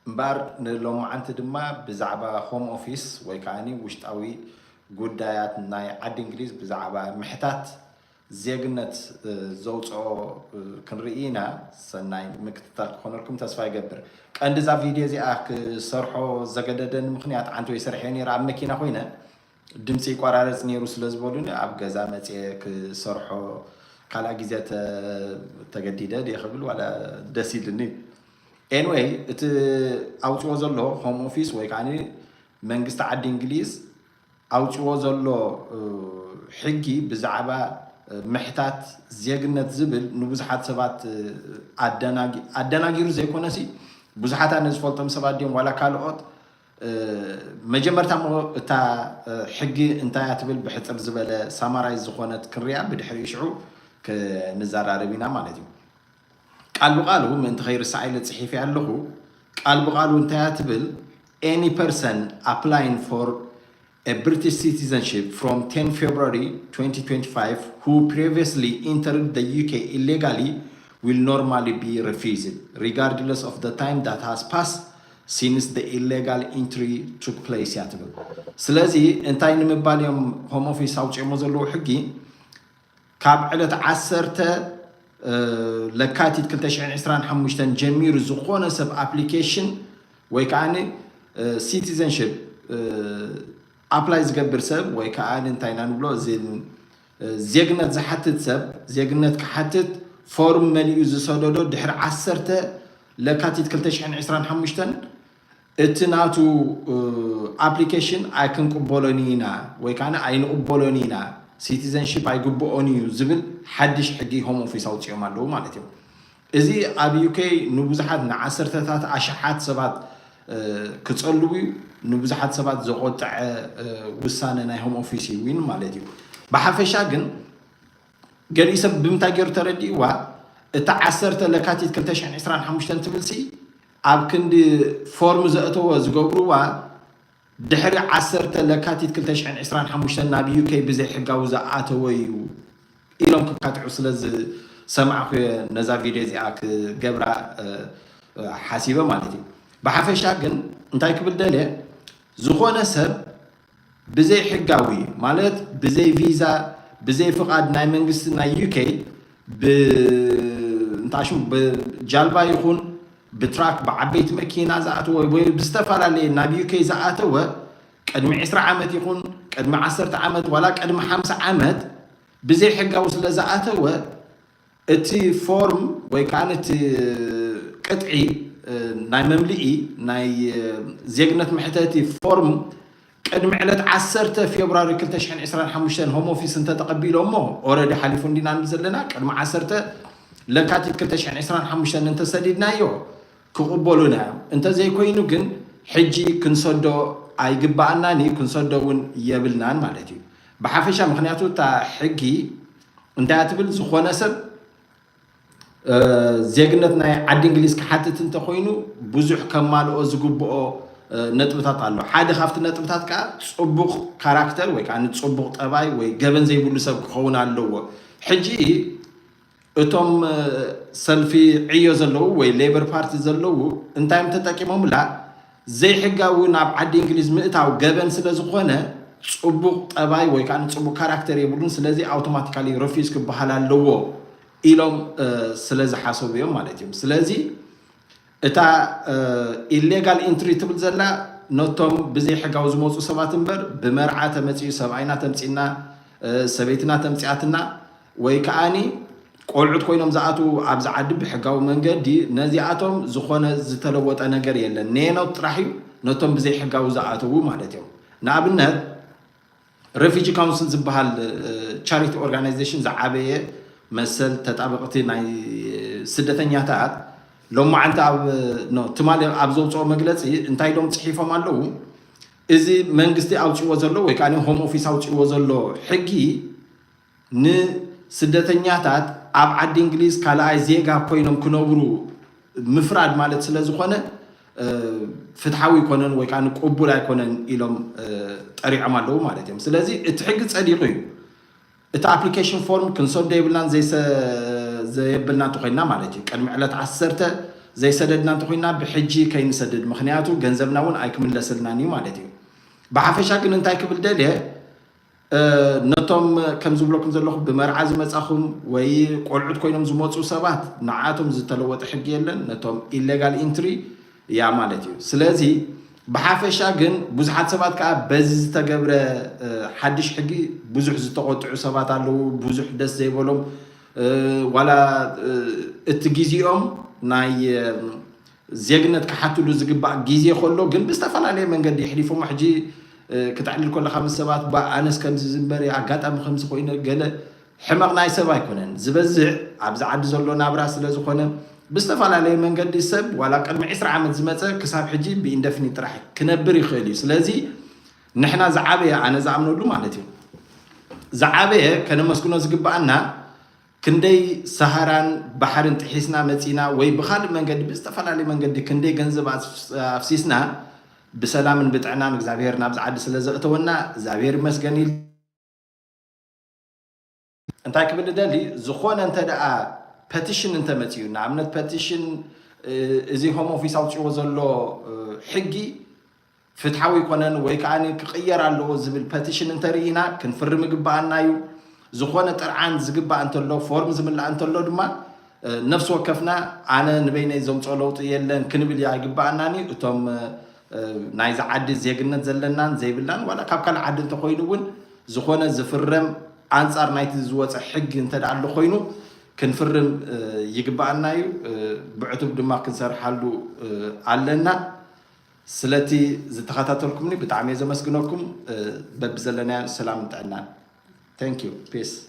እምበኣር ንሎማዓንቲ ድማ ብዛዕባ ሆም ኦፊስ ወይ ከዓ ውሽጣዊ ጉዳያት ናይ ዓዲ እንግሊዝ ብዛዕባ ምሕታት ዜግነት ዘውፅኦ ክንርኢ ኢና። ሰናይ ምክትታል ክኾነልኩም ተስፋ ይገብር። ቀንዲ እዛ ቪድዮ እዚኣ ክሰርሖ ዘገደደኒ ምክንያት ዓንተወይ ሰሪሐ ነይረ ኣብ መኪና ኮይነ ድምፂ ይቆራረፅ ነይሩ ስለ ዝበሉኒ ኣብ ገዛ መፅየ ክሰርሖ ካልኣ ግዜ ተገዲደ ድየ ክብል ዋላ ደስ ኢልኒ። ኤንወይ እቲ ኣውፅዎ ዘሎ ሆም ኦፊስ ወይ ከዓ መንግስቲ ዓዲ እንግሊዝ ኣውፅዎ ዘሎ ሕጊ ብዛዕባ ምሕታት ዜግነት ዝብል ንብዙሓት ሰባት ኣደናጊሩ ዘይኮነሲ ብዙሓት ኣነ ዝፈልጦም ሰባት ድዮም ዋላ ካልኦት መጀመርታ እሞ እታ ሕጊ እንታይ እያ ትብል ብሕፅር ዝበለ ሳማራይ ዝኾነት ክንሪኣ ብድሕሪ ሽዑ ክንዘራረብ ኢና ማለት እዩ። ቃል ብቃሉ ምእንቲ ከይርሳዕ ኢለ ፅሒፈ ኣለኹ። ቃል ብቃሉ እንታይ እያ ትብል? Any person applying for a British citizenship from ten February twenty twenty-five who previously entered the U K illegally will normally be refused regardless of the time that has passed since the illegal entry took place እያ ትብል። ስለዚ እንታይ ንምባል እዮም ሆም ኦፊስ ኣውፅኦሞ ዘለዉ ሕጊ ካብ ዕለት ዓሰርተ ለካቲት ክልተ ሽሕን ዕስራን ሓሙሽተን ጀሚሩ ዝኾነ ሰብ ኣፕሊኬሽን ወይ ከዓ ሲቲዘንሽፕ ኣፕላይ ዝገብር ሰብ ወይ ከዓ እንታይ ኢና ንብሎ እዚ ዜግነት ዝሓትት ሰብ ዜግነት ክሓትት ፎርም መሊኡ ዝሰደዶ ድሕሪ ዓሰርተ ለካቲት ክልተ ሽሕን ዕስራን ሓሙሽተን እቲ ናቱ ኣፕሊኬሽን ኣይክንቅበሎን ኢና ወይ ከዓ ኣይንቕበሎን ኢና ሲቲዘንሽፕ ኣይግብኦን እዩ ዝብል ሓድሽ ሕጊ ሆም ኦፊስ ኣውፅኦም ኣለዉ ማለት እዮም። እዚ ኣብ ዩኬ ንብዙሓት ንዓሰርተታት ኣሽሓት ሰባት ክፀልቡ እዩ። ንብዙሓት ሰባት ዘቆጠዐ ውሳነ ናይ ሆም ኦፊስ እዩ ዊን ማለት እዩ። ብሓፈሻ ግን ገሊኡ ሰብ ብምንታይ ገይሩ ተረዲእዋ? እታ ዓሰርተ ለካቲት ክልተ ሽሕን ዕስራን ሓሙሽተን ትብል ሲ ኣብ ክንዲ ፎርም ዘእተወ ዝገብርዋ ድሕሪ ዓሰርተ ለካቲት ክልተ ሽሕን ዕስራን ሓሙሽተን ናብ ዩኬ ብዘይሕጋዊ ዝኣተወ እዩ ኢሎም ክካትዑ ስለ ዝሰማዕኩ ነዛ ቪድዮ እዚኣ ክገብራ ሓሲበ ማለት እዩ። ብሓፈሻ ግን እንታይ ክብል ደልየ ዝኾነ ሰብ ብዘይ ሕጋዊ ማለት ብዘይ ቪዛ ብዘይ ፍቓድ ናይ መንግስቲ ናይ ዩኬ ብእንታሽሙ ብጃልባ ይኹን ብትራክ ብዓበይቲ መኪና ዝኣተወ ወይ ብዝተፈላለየ ናብ ዩኬ ዝኣተወ ቅድሚ ዕስራ ዓመት ይኹን ቅድሚ ዓሰርተ ዓመት ዋላ ቅድሚ ሓምሳ ዓመት ብዘይ ሕጋዊ ስለ ዝኣተወ እቲ ፎርም ወይ ከዓ እቲ ቅጥዒ ናይ መምልኢ ናይ ዜግነት መሕተቲ ፎርም ቅድሚ ዕለት ዓሰርተ ፌብራሪ ክልተ ሽሕን ዕስራን ሓሙሽተን ሆም ኦፊስ እንተተቐቢሎ እሞ ኦረዲ ሓሊፉ እንዲና ዘለና ቅድሚ ዓሰርተ ለካቲት ክልተ ሽሕን ዕስራን ሓሙሽተን እንተሰዲድናዮ ክቕበሉና እዮም። እንተዘይኮይኑ ግን ሕጂ ክንሰዶ ኣይግባኣናን እዩ፣ ክንሰዶ እውን የብልናን ማለት እዩ። ብሓፈሻ ምክንያቱ እታ ሕጊ እንታይ ትብል? ዝኾነ ሰብ ዜግነት ናይ ዓዲ እንግሊዝ ክሓትት እንተኮይኑ ብዙሕ ከማልኦ ዝግብኦ ነጥብታት ኣሎ። ሓደ ካብቲ ነጥብታት ከዓ ፅቡቕ ካራክተር ወይ ከዓ ፅቡቕ ጠባይ ወይ ገበን ዘይብሉ ሰብ ክኸውን ኣለዎ። ሕጂ እቶም ሰልፊ ዕዮ ዘለዉ ወይ ሌበር ፓርቲ ዘለዉ እንታይ እዮም ተጠቂሞምላ? ዘይሕጋዊ ናብ ዓዲ እንግሊዝ ምእታው ገበን ስለ ዝኾነ ፅቡቕ ጠባይ ወይ ከዓ ፅቡቕ ካራክተር የብሉን፣ ስለዚ ኣውቶማቲካሊ ረፊዝ ክበሃል ኣለዎ ኢሎም ስለ ዝሓሰቡ እዮም ማለት እዮም። ስለዚ እታ ኢሌጋል ኢንትሪ ትብል ዘላ ነቶም ብዘይሕጋዊ ዝመፁ ሰባት እምበር ብመርዓ ተመፅኡ ሰብኣይና ተምፂና ሰበይትና ተምፂኣትና ወይ ከዓኒ ቆልዑት ኮይኖም ዝኣትዉ ኣብዚ ዓዲ ብሕጋዊ መንገዲ ነዚኣቶም ዝኾነ ዝተለወጠ ነገር የለን። ኔኖት ጥራሕ እዩ ነቶም ብዘይሕጋዊ ዝኣተዉ ማለት እዮም። ንኣብነት ሬፊጂ ካውንስል ዝበሃል ቻሪቲ ኦርጋናይዜሽን ዝዓበየ መሰል ተጣበቕቲ ናይ ስደተኛታት ሎማዓንቲ ኣብ ትማሊ ኣብ ዘውፅኦ መግለፂ እንታይ ኢሎም ፅሒፎም ኣለዉ? እዚ መንግስቲ ኣውፅዎ ዘሎ ወይ ከዓ ሆም ኦፊስ ኣውፅዎ ዘሎ ሕጊ ንስደተኛታት ኣብ ዓዲ እንግሊዝ ካልኣይ ዜጋ ኮይኖም ክነብሩ ምፍራድ ማለት ስለ ዝኾነ ፍትሓዊ ኣይኮነን ወይ ከዓ ቅቡል ኣይኮነን ኢሎም ጠሪዖም ኣለዉ ማለት እዮም። ስለዚ እቲ ሕጊ ፀዲቑ እዩ። እቲ ኣፕሊኬሽን ፎርም ክንሰዶ የብልናን ዘየብልና እንተኮይንና ማለት እዩ ቅድሚ ዕለት ዓሰርተ ዘይሰደድና እንተኮይና ብሕጂ ከይንሰድድ፣ ምክንያቱ ገንዘብና እውን ኣይክምለስልናን እዩ ማለት እዩ። ብሓፈሻ ግን እንታይ ክብል ደልየ፣ ነቶም ከም ዝብለኩም ዘለኹ ብመርዓ ዝመጻኹም ወይ ቆልዑት ኮይኖም ዝመፁ ሰባት ንዓቶም ዝተለወጠ ሕጊ የለን። ነቶም ኢሌጋል ኢንትሪ እያ ማለት እዩ። ስለዚ ብሓፈሻ ግን ብዙሓት ሰባት ከዓ በዚ ዝተገብረ ሓድሽ ሕጊ ብዙሕ ዝተቆጥዑ ሰባት ኣለዉ። ብዙሕ ደስ ዘይበሎም ዋላ እቲ ግዜኦም ናይ ዜግነት ክሓትሉ ዝግባእ ግዜ ከሎ ግን ብዝተፈላለየ መንገዲ የሕሊፎሞ። ሕጂ ክተዕልል ከለካ ምስ ሰባት ኣነስ ከምዚ ዝንበር ኣጋጣሚ ከምዚ ኮይኑ ገለ ሕመቕ ናይ ሰብ ኣይኮነን ዝበዝሕ ኣብዚ ዓዲ ዘሎ ናብራ ስለ ዝኾነ ብዝተፈላለየ መንገዲ ሰብ ዋላ ቅድሚ ዕስራ ዓመት ዝመፀ ክሳብ ሕጂ ብኢንደፍኒ ጥራሕ ክነብር ይኽእል እዩ። ስለዚ ንሕና ዝዓበየ ኣነ ዝኣምነሉ ማለት እዩ ዝዓበየ ከነመስግኖ ዝግባኣና ክንደይ ሰሃራን ባሕርን ጥሒስና መፂና ወይ ብካልእ መንገዲ ብዝተፈላለየ መንገዲ ክንደይ ገንዘብ ኣፍሲስና ብሰላምን ብጥዕናን እግዚኣብሔር ናብዚ ዓዲ ስለ ዘእተወና እግዚኣብሔር ይመስገን ኢል እንታይ ክብል ደሊ ዝኾነ እንተ ደኣ ፐቲሽን እንተመፅኡ ንኣብነት ፐቲሽን እዚ ሆም ኦፊስ ኣውፅዎ ዘሎ ሕጊ ፍትሓዊ ይኮነን ወይ ከዓ ክቅየር ኣለዎ ዝብል ፐቲሽን እንተርኢና ክንፍርም ይግባኣና እዩ። ዝኾነ ጥርዓን ዝግባእ እንተሎ ፎርም ዝምላእ እንተሎ ድማ ነፍሲ ወከፍና ኣነ ንበይነይ ዘምፅኦ ለውጢ የለን ክንብል ኣይግባኣናን እዩ። እቶም ናይዚ ዓዲ ዜግነት ዘለናን ዘይብልናን ዋላ ካብ ካልእ ዓዲ እንተኮይኑ እውን ዝኾነ ዝፍረም ኣንፃር ናይቲ ዝወፀ ሕጊ እንተ ኣሎ ኮይኑ ክንፍርም ይግባኣና እዩ። ብዕቱብ ድማ ክንሰርሓሉ ኣለና። ስለቲ ዝተኸታተልኩምኒ ብጣዕሚ እየ ዘመስግነኩም። በብዘለናዮ ሰላም ጥዕና። Thank you. Peace.